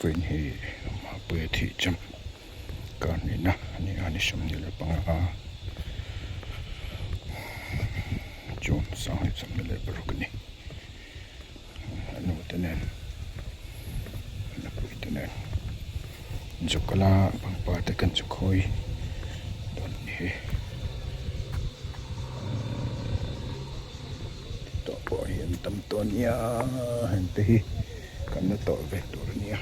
Vawiin hi Mapuia thih cham kar nihna a ni a ni 25 June 2026 a ni. A nu te nen a pui te nen zuk kal a pangpar te kan chu khawi dawn a ni hi tawh pawh hi an tam tawh a nia heng te hi kan la tawh ve tur a nia.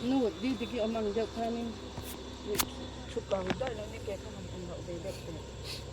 Nu dikdiki awm ang deuh khanin chhuk ang daih lo ni ke kha han awm loh ve deuh teh.